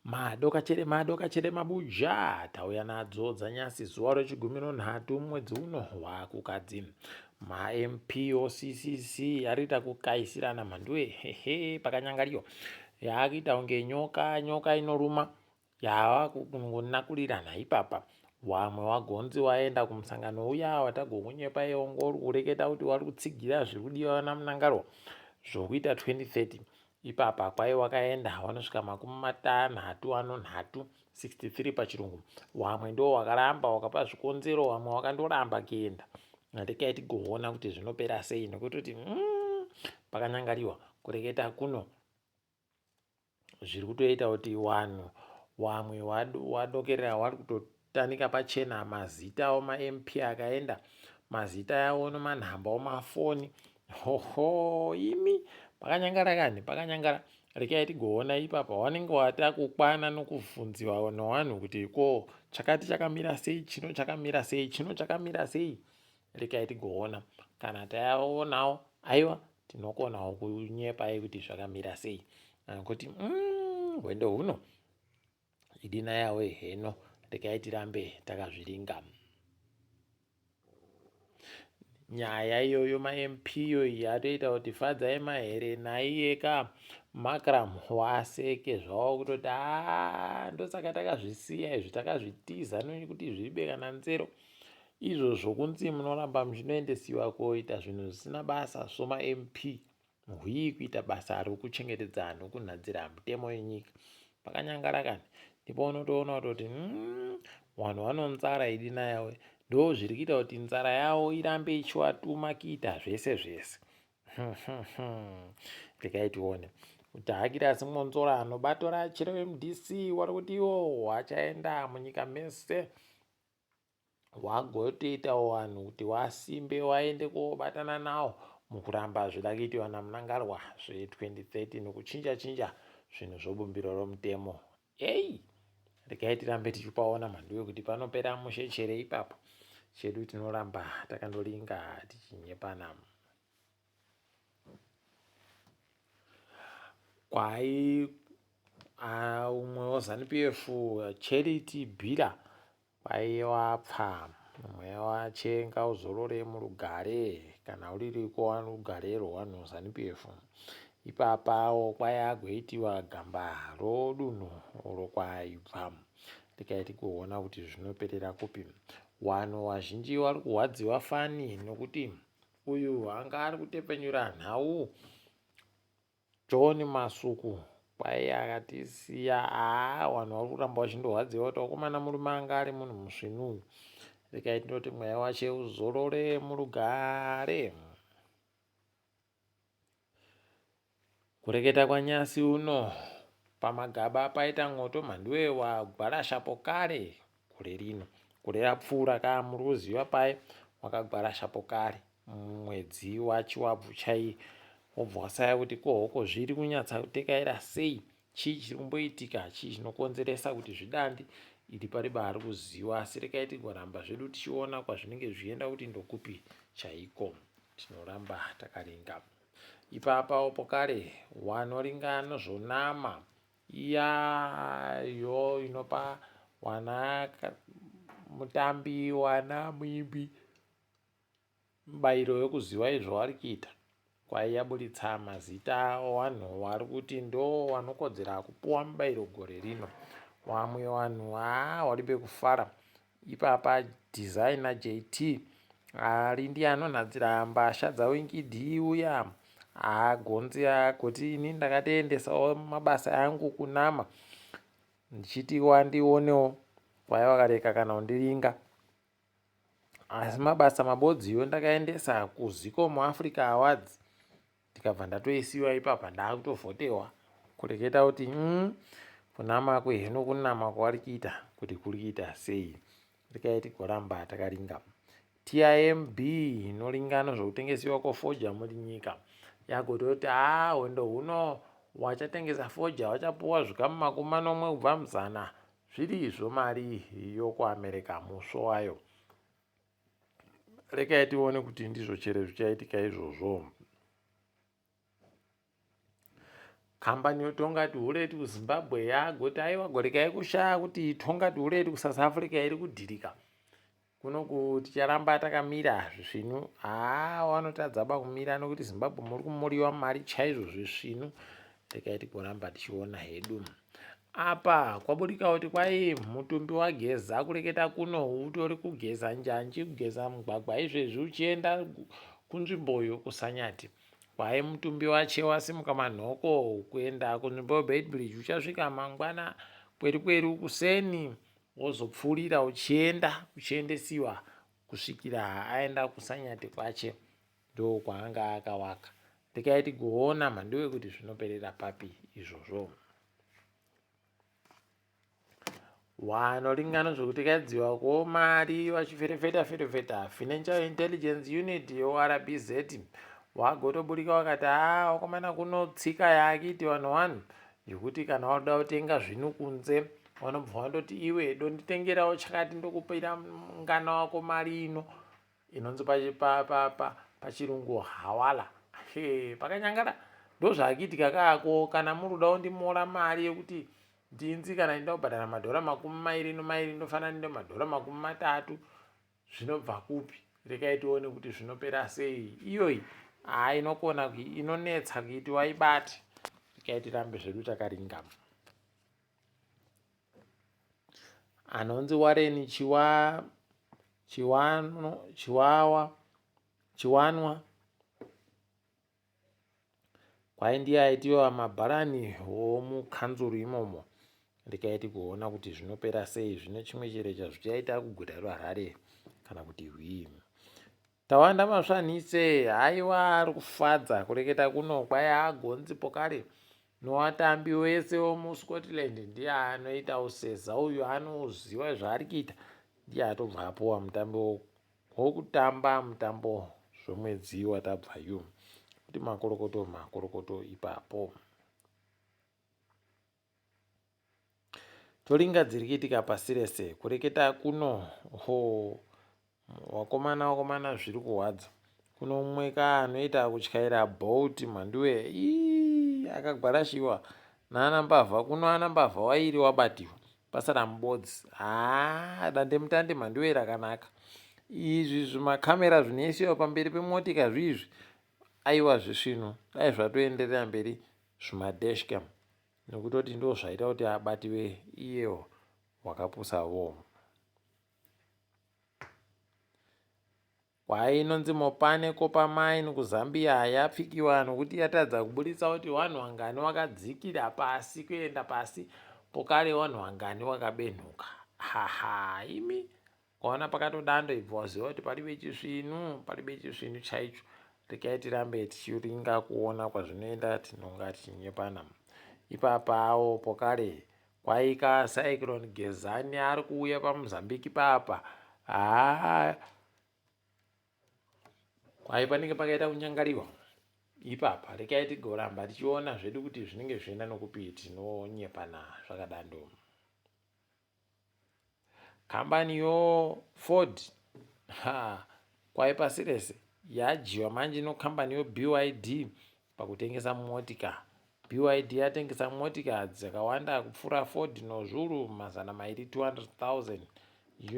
Madoka chere madoka chere mabuja tauya nadzo dzanyasi zuva rechigumi nonhatu mwedzi uno waKukadzi. MaMP oCCC arikuita kukaisirana mhanduwe hehe pakanyangariwa yaakuita kunge nyoka nyoka inoruma yava kungonakurirana ipapa. Wamwe wagonzi waenda kumusangano uya watagokunyepa iwo uri kureketa kuti wari kutsigira zviri kudiwa naMnangarwa zvokuita 2030 Ipapa kwai wakaenda wanosvika makumi matanhatu anonhatu 63 pachirungu. Wamwe ndo wakaramba wakapa zvikonzero, wamwe wakandoramba kuenda. Rekai tigoona kuti zvinopera sei nekuti pakanyangariwa kureketa kuno zviri kutoita kuti wanhu wamwe wadokerera wari kutotanika pachena mazita awo maMP akaenda mazita yawo nomanhamba omafoni hoho imi pakanyangara kani pakanyangara rekai tigoona ipapa wanenge watakukwana nokubvunziwa nowanhu kuti ko chakati chakamira sei chino chakamira sei chino chakamira sei rekai tigoona kana taonawo aiwa tinokonawo kunyepai kuti zvakamira sei kuti hwendo huno idina yawe heno rekai tirambe takazviringa nyaya iyoyo maMP iyoyi yatoita kuti Fadzai Mahere naiye ka Makram waseke zvavo kutoti haa ndosaka takazvisiya izvi takazvitiza nekuti zvibe kana nzero izvo zvokunzi munoramba muchinoendesiwa koita zvinhu zvisina basa svoma MP hwii kuita basa rokuchengetedza nokunhadzira mitemo yenyika pakanyangara kani ndipo unotoona kutoti vanhu vanonzara idi nayawe ndo zviri kuita kuti nzara yavo irambe ichivatuma kuita zvese zvese rekai tione kuti Hakirasi Mwonzora anobatora chero MDC wari kuti iwo wachaenda munyika mese wagotoitawo vanhu kuti wasimbe waende kobatana nawo mukuramba zvida kuitiwa naMnangarwa zve2030 nokuchinja chinja zvinhu zvobumbiro romutemo. Ei, regai tirambe tichipaona mhanduwe kuti panopera mushe chere ipapo. Chedu tinoramba takandoringa tichinyepana. Kwai umwe weZanu PF Charity Bhila Kwaiva pfa, mweya wache ngauzorore murugare kana uririko rugare rwevanhu Zanu PF. Ipapawo kwaiva agoitiwa gamba rodunhu rokwaibva. Rekai tigoona kuti zvinoperera kupi. Wanhu wazhinji wari kuhwadziwa fani nokuti uyu anga ari kutepfenyura nhau John Masuku kwai akatisiya haa vanhu vari kuramba vachindorwadziwa kuti vakomana murume anga ari munhu musvinu uyu rekai tinoti mweya wache uzorore murugare kureketa kwanyasi uno pamagaba paita mwoto mhanduwe wagwarashapo kare gore rino gore rapfuura ka muri kuziva paye wakagwarashapo kare Mwedzi waChivabvu chaiye wobva wasaya kuti ko hoko zviri kunyatsa kutekaira sei chii chiri kumboitika chii chinokonzeresa kuti zvidandi iri pari baari kuziwa asi rekai tigoramba zvedu tichiona kwazvinenge zvichienda kuti ndokupi chaiko tinoramba takaringa ipapa opo kare wanoringa zvonama iya yo inopa wana mutambi wana muimbi Mibairo yokuziwa izvo wari kuita kwai yaburitsa mazita owanhu wari kuti ndo wanokodzera kupuwa mubairo gore rino. Wamwe wanhu haa wari pekufara ipapa designer JT ari ndiye anonhadzira mbasha dzaWinky D uya haagonzi agoti ini ndakatoendesawo mabasa angu kunama ndichiti wandionewo kwai wakareka kana kundiringa Asi mabasa mabodziyo ndakaendesa kuZikomo Africa Awards ndikabva ndatoisiwa ipapa ndakutovhotewa kureketa kuti kunama kweheno kunama kwavari kuita kuti kuri kuita sei rekai tigoramba takaringa TIMB inoringana zvokutengesiwa kwofoja muri nyika yagototi haa hwendo huno wachatengesa foja wachapuwa zvikamu 70 kubva muzana Zviri izvo mari yokuAmerica musvo wayo. Rekai tione kuti ndizvo chere zvichaitika izvozvo. Kambani yoTonga Tiuleti kuZimbabwe yagoti aiwa gorekai kushaya kuti Tonga Tiuleti kuSouth Africa iri kudhirika. Kunoku ticharamba takamira zvisvinu. Haa wanotadza ba kumira nokuti Zimbabwe muri kumuriwa mari chaizvo zvisvinu. Rekai tigoramba tichiona hedu. Apa kwaburika kuti kwai mutumbi waGeza kureketa kuno utori kugeza njanji kugeza mugwagwa izvezvi uchienda kunzvimboyo kuSanyati. Kwai mutumbi wache wasimuka manhoko kuenda kunzvimbo yeBeitbridge uchasvika mangwana kwerikweru kuseni wozopfuurira uchienda uchiendesiwa kusvikira aenda kuSanyati kwache ndokwaanga akawaka. Rekai tigoona mhanduwe kuti zvinoperera papi izvozvo. Wanoringano zvekuti kadziwa ko mari vachiferefeta ferefeta Financial Intelligence Unit yoRBZ wagotoburika wakati haa wakomana kuno tsika yaakiti vanhu vanhu yekuti kana wakuda kutenga zvinhu kunze vanobva vandoti iwe donditengerawo chakati ndokupira mungana wako mari ino inonzi pachirungu hawala. He, pakanyangara ndozvaakuitika kaako kana muri kuda kundimora mari yekuti ndinzi kana ndida kubhadhara madhora 24 ndofanira ndinde madhora 30 zvinobva kupi? Rekai tione kuti zvinopera sei. Iyoyi haa inokona inonetsa kuiti waibate. Rekai tirambe zvedu takaringa. Anonzi Warren Chiwa Chiwano Chiwawa Chiwanwa kwai ndiye aitiwa mabharani womukanzuru imomo ndikaiti kuona kuti zvinopera sei zvino chimwe chere chazvichaita kuguta reHarare kana kuti hwii. Tawanda Masvanhise haiwa ari kufadza kureketa kuno kwai haagonzi pokare nowatambi wese womuScotland ndiye anoita useza uyu anoziva zvaari kuita ndiye atobva apuwa mutambi wokutamba mutambo zvomwedzi watabva yu kuti makorokoto makorokoto ipapo. Toringa dziri kuitika pasi rese kureketa kuno ho wakomana wakomana zviri kuhwadza kuno umwe ka anoita kutyaira bolt mhanduwe ii akagwarashiwa naana mbavha kuno ana mbavha wairi wabatiwa pasara mubodzi haa dandemutande mhanduwe rakanaka izvi zvimakamera zvinoisiwa pamberi pemotika zviizvi aiwa zvisvinu dai zvatoenderera mberi zvimadashcam Nekutoti ndozvaita kuti abatiwe iyewo wakapusa vo. Kwai inonzi Mopane Copper Mine kuZambia yapfikiwa nokuti yatadza kuburitsa kuti vanhu vangani wakadzikira pasi kuenda pasi pokare vanhu vangani wakabenhuka. Haha imi Ukaona pakatodando ibva waziva kuti palibe chisvinu, palibe chisvinu chaicho. Regai tirambe tichiringa kuona kwazvinoenda tinonga tichinyepana. Ipapawo pokare kwaika Cyclone Gezani ari kuuya paMozambique papa. Haa kwai panenge pakaita kunyangariwa ipapa. Regai tigoramba tichiona zvedu kuti zvinenge zvichienda nokupi tinonyepana zvakadando. Kambani yo Ford ha kwai pasi rese yadyiwa manje no kambani yo BYD pakutengesa motika. BYD yatengesa motika dzakawanda kupfuura Ford nozvuru 200 200,000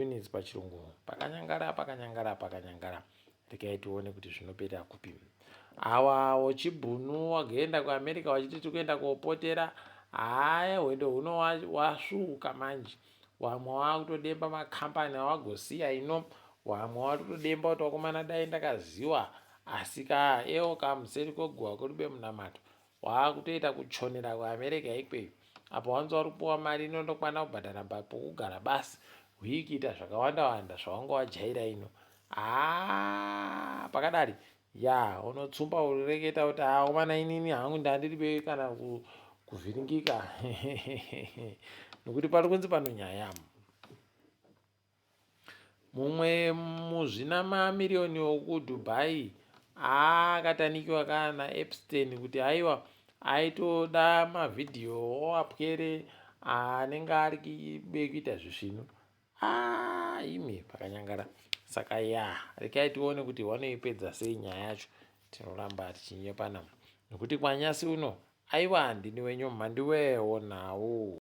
units pachirungu. Pakanyangara pakanyangara pakanyangara. Regai tione kuti zvinopera kupi. Awa wochibhunu wagenda kuAmerica wachiti tikuenda kopotera. Haya hwendo huno wasvuuka manje. Wamwe wakutodemba makambani awagosiya ino. Wamwe watotodemba kuti wakomana dai ndakaziwa. Asi ka ewo kamuseri kweguva kuribe munamato. Wakutoita kuchonera kuAmerica ikweyo. Apa wanzi wari kupuwa mari inondokwana kubhadhara pokugara basi. Huikiita zvakawanda wanda zvawanga wajaira ino. Haa pakadari ya unotsumba ureketa kuti haa komana inini hangu ndandiribe kana kuvhiringika nokuti pari kunzi pano nyaya. Mumwe muzvina mamiriyoni wokuDubai akatanikiwa kana Epstein kuti aiwa aitoda mavhidhiyo oapwere anenge ari kuita zvisvinu. Ah, imi pakanyangara. Saka ya, rekai tione kuti wanoipedza sei nyaya yacho. Tinoramba tichinyepana. Nokuti kwanyasi uno, Aiwa, ndini wenyu Mhanduwe wonhau.